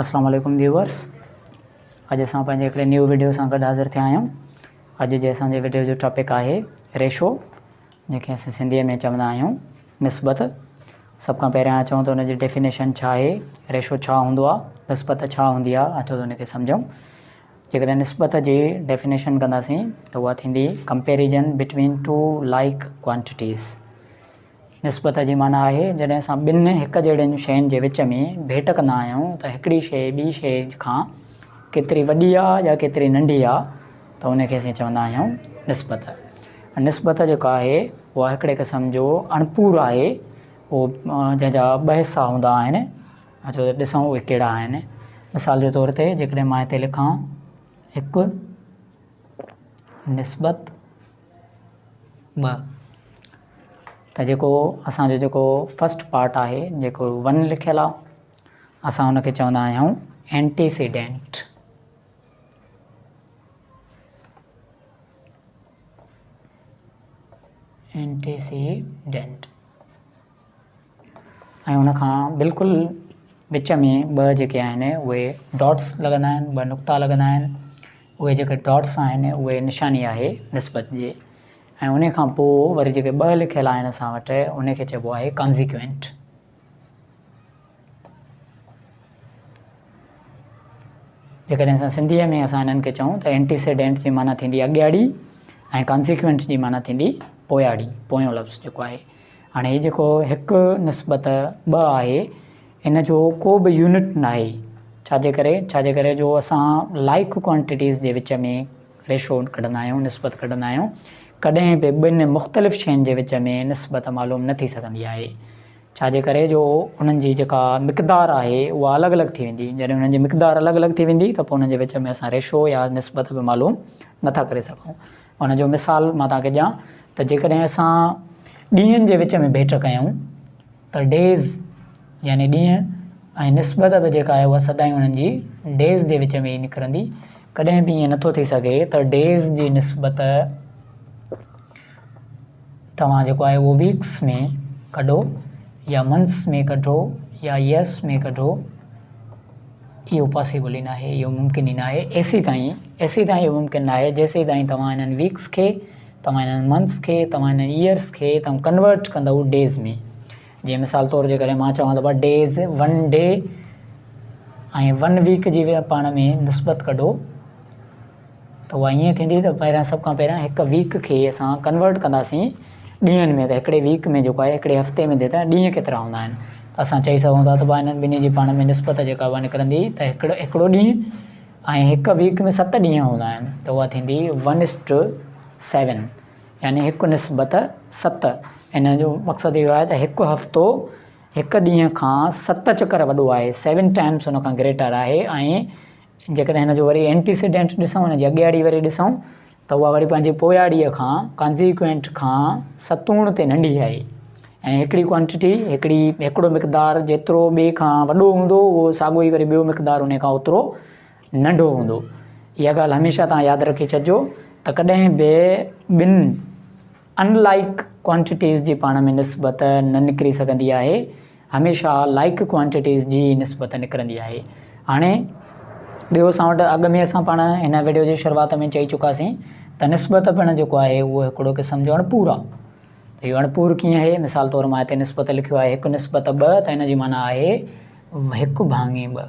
اسلام عليڪم ويوورس اڄ اسان پنهنجي هڪڙي نيو ويڊيو سان گڏ حاضر ٿيا آهيون. اڄ جي اسان جي ويڊيو جو ٽاپڪ آهي ريشو، جنهن کي اسين سنڌيء ۾ چوندا آهيون نسبت. سڀ کان پهريان اچون ته ان جي ڊيفينيشن ڇا آهي، ريشو ڇا هوندو آهي، نسبت ڇا هوندي آهي، اچو ته ان کي سمجهون. جيڪڏهن نسبت جي ڊيفينيشن ڪنداسين ته اها ٿيندي comparison between two like quantities. نسبت جي معنيٰ آهي جڏهن اسان ٻن هڪ جهڙين شين جي وچ ۾ ڀيٽ ڪندا آهيون ته هڪڙي شيء ٻي شيء کان ڪيتري وڏي آهي يا ڪيتري ننڍي آهي ته ان کي اسين چوندا آهيون نسبت. نسبت جيڪا آهي اها هڪڙي قسم جو اڻپور آهي اهو جنهن جا ٻه حصا هوندا آهن. اچو ته ڏسون اهي ڪهڙا آهن. مثال جي طور تي جيڪڏهن مان هتي لکان هڪ نسبت ٻه ته جيڪو اسان جو جيڪو فرسٽ پارٽ آهي جيڪو ون لکيل آهي اسان ان کي چوندا آهيون اينٽيسيڊنٽ. اينٽيسيڊنٽ ۽ ان کان بلڪل وچ ۾ ٻه جيڪي آهن اهي ڊاٽس لڳندا آهن، ٻه نقطا لڳندا آهن. اهي جيڪي ڊاٽس آهن اهي نشاني آهي نسبت جي. ۽ ان کان پوء وري جيڪي ٻه لکيل آهن اسان وٽ ان کي چئبو آهي ڪانسيڪوئنٽ. جيڪڏهن اسان سنڌيء ۾ اسان انهن کي چئون ته اينٽيسيڊنٽ جي معنيٰ ٿيندي اڳياڙي ۽ ڪانسيڪوئنٽ جي معنيٰ ٿيندي پوياڙي، پويون لفظ جيڪو آهي. هاڻي هي جيڪو هڪ نسبت ٻه آهي ان جو ڪو به يونٽ ناهي. ڇا جي ڪري؟ ڇا جي ڪري جو اسان لائيڪ ڪوانٽيٽيز جي وچ ۾ ريشو ڪڍندا آهيون، نسبت ڪڍندا آهيون. ڪڏهن به ٻن مختلف شين جي وچ ۾ نسبت معلوم نه ٿي سگهندي آهي. ڇا جي ڪري جو انهن جي جيڪا مقدار آهي اها الڳ الڳ ٿي ويندي. جڏهن انهن جي مقدار الڳ الڳ ٿي ويندي ته پوء انهن جي وچ ۾ اسان ريشو يا نسبت به معلوم نٿا ڪري سگهون. ان جو مثال مان توهان کي ڏيان ته جيڪڏهن اسان ڏينهن جي وچ ۾ ڀيٽ ڪيون ته ڊيز يعني ڏينهن ۽ نسبت به جيڪا آهي اها سدائين انهن جي ڊيز جي وچ ۾ ئي نڪرندي. ڪڏهن به ائين نٿو ٿي سگهي ته ڊيز جي نسبت توهان جيڪو آهي اهو ويڪس ۾ ڪڍو يا منٿس ۾ ڪڍو يا يئرس ۾ ڪڍو، اهو پاسيبل ئي ناهي، اهو ممڪن ئي ناهي. ايسيتائين ايسيتائين اهو ممڪن ناهي جيسيتائين توهان انهن ويڪس کي، توهان انهن منٿس کي، توهان انهن يئرس کي توهان ڪنورٽ ڪندؤ ڊيز ۾. جيئن مثال طور جيڪڏهن مان چوان ته ٻه days, one day ۽ one week جي پاڻ ۾ نسبت ڪڍو ته اها ائين ٿيندي ته پهريان سڀ کان پهريان هڪ ويڪ کي اسان ڪنورٽ ڪنداسين ڏينهن ۾ ته هڪڙي ويڪ ۾ جيڪو آهي هڪڙي هفتي ۾ ته ڏينهن ڪيترا هوندا آهن ته اسان چئي سگهون ٿا ته ڀاء هنن ٻنهي جي پاڻ ۾ نسبت جيڪا اها نڪرندي ته هڪڙو هڪڙو ڏينهن ۽ هڪ ويڪ ۾ ست ڏينهن هوندا آهن ته اها ٿيندي ون is two seven يعني هڪ نسبت ست. ان جو مقصد اهو آهي ته هڪ هفتو هڪ ڏينهن کان ست چڪر وڏو آهي، سيون ٽائمس ان کان گريٽر آهي ۽ جيڪڏهن هن جو وري اينٽيسيڊنٽ ڏسون، هن جي اڳياڙي وري ڏسون ته اها وري پنهنجي پوياڙيء کان، ڪانسيڪوئنٽ کان، ستوڻ تي ننڍي آهي. يعني هڪڙي ڪوانٽٽي، هڪڙي، هڪڙو مقدار جيترو ٻئي کان وڏو هوندو اهو ساڳيو ئي وري ٻيو مقدار ان کان اوترو ننڍو هوندو. اها ڳالهه هميشه توهان ياد رکي ڇڏجو ته ڪڏهن به ٻن ان لائيڪ ڪوانٽيٽيز جي پاڻ ۾ نسبت نه نڪري سگهندي آهي. هميشه لائيڪ ڪوانٽيٽيز جي ئي نسبت نڪرندي آهي. هاڻي ٻيو اسان وٽ اڳ ۾ اسان پاڻ هن وڊيو جي شروعات ۾ چئي چڪاسين ته نسبت پڻ جيڪو آهي اهو هڪڙو قسم جو اڻپور آهي. ته اهو اڻپور ڪيئن آهي؟ مثال طور مان هتي نسبت لکيو آهي هڪ نسبت ٻه ته ان جي معنيٰ آهي هڪ ڀاڱي ٻه.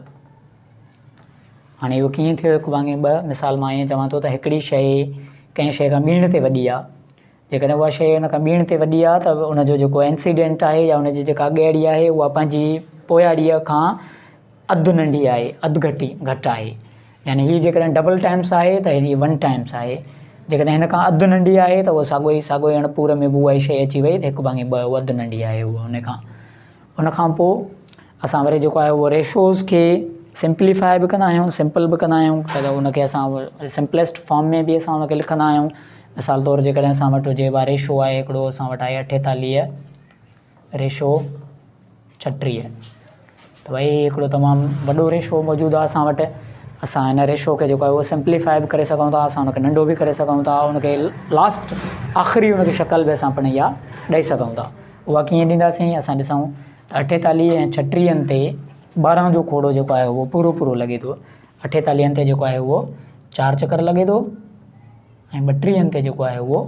هاڻي اهو ڪيئن ٿيو هڪ ڀاڱي ٻه؟ مثال مان ائين چوان ٿو ته هڪڙي شيء ڪنهن شيء کان ٻيڻ تي وڏي آهي. جيڪڏهن اها شيء ان کان ٻيڻ تي وڏي آهي ته ان جو جيڪو اينسيڊنٽ آهي يا ان جي جيڪا اڳياڙي آهي اها پنهنجي پوياڙيء کان اڌ ننڍي آهي، اڌ گهٽي گهٽ آهي. يعني هي جيڪڏهن ڊبل ٽائمس آهي ته هي ون ٽائمس آهي. جيڪڏهن هن کان اڌ ننڍي آهي ته اهو ساڳيو ئي ساڳيو ئي اڻپور ۾ به اها ئي شيء اچي وئي ته هڪ ڀاڱي ٻه اهو اڌ ننڍي آهي اها ان کان. ان کان پوء اسان وري جيڪو آهي اهو ريشوز کي سمپليفائي به ڪندا آهيون، سمپل به ڪندا آهيون ته ان کي اسان سمپليسٽ فارم ۾ به اسان ان کي لکندا آهيون. مثال طور جيڪڏهن اسان وٽ هجي ڀا ريشو آهي هڪڙو اسان وٽ آهي اٺيتاليهه ريشو ڇٽيهه ته ڀائي هي هڪڙو تمام وڏو ريشو موجود آهي اسان وٽ. اسان هن ريشو کي جيڪو آهي اهو سمپليفائي به ڪري سگهون ٿا، اسان ان کي ننڍو به ڪري سگهون ٿا، ان کي لاسٽ آخري ان کي شڪل به اسان پڻ اها ڏئي سگهون ٿا. اها ڪيئن ڏينداسين؟ اسان ڏسون ته اٺيتاليهه ۽ ڇٽيهن تي 12 جو کوڙو جيڪو آهي اهو پورو پورو لڳي ٿو. اٺيتاليهن تي جيڪو آهي اهو چار چڪر لڳي ٿو ۽ ٻٽيهن تي جيڪو آهي اهو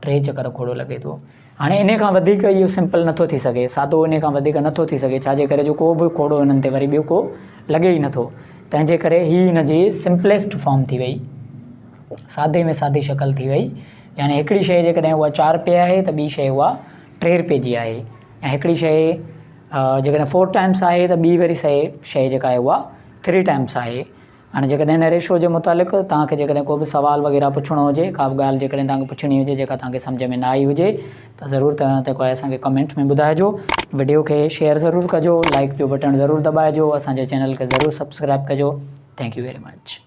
ٽي چڪر کوڙو لڳي ٿو. هاڻي انهي کان وڌيڪ اهو سمپل نٿو ٿي سگهي، سادو انهي کان وڌيڪ نٿو ٿي سگهي، ڇا جي ڪري جو ڪو به کوڙو انهن تي وري ٻيو ڪو لڳي ئي نٿو. تنهن جي ڪري هي ان جي سمپليسٽ فارم ٿي وئي، سادي ۾ سادي شڪل ٿي وئي. يعني هڪڙي شيء جيڪڏهن اها چار رپئي آهي ته ٻي شيء اها ٽي رپئي جي آهي ۽ هڪڙي شيء جيڪڏهن فور ٽائمس آهي ته ٻي وري شيء جيڪا آهي اها ٿري ٽائمس آهي. هاڻي جيڪڏهن هن ريشو جي متعلق توهان کي جيڪڏهن ڪو به سوال وغيره پڇڻو هجي، ڪا به ڳالهه جيڪڏهن توهان کي پڇڻي هجي جيڪا توهان کي سمجهه ۾ نه آئي هجي ته ضرور توهان جيڪو آهي اسان کي ڪمينٽ ۾ ٻڌائجو. وڊيو کي شيئر ضرور ڪجو، لائڪ جو بٽڻ ضرور دٻائجو، اسان جي چينل کي ضرور سبسڪرائب ڪجو. Thank you very much.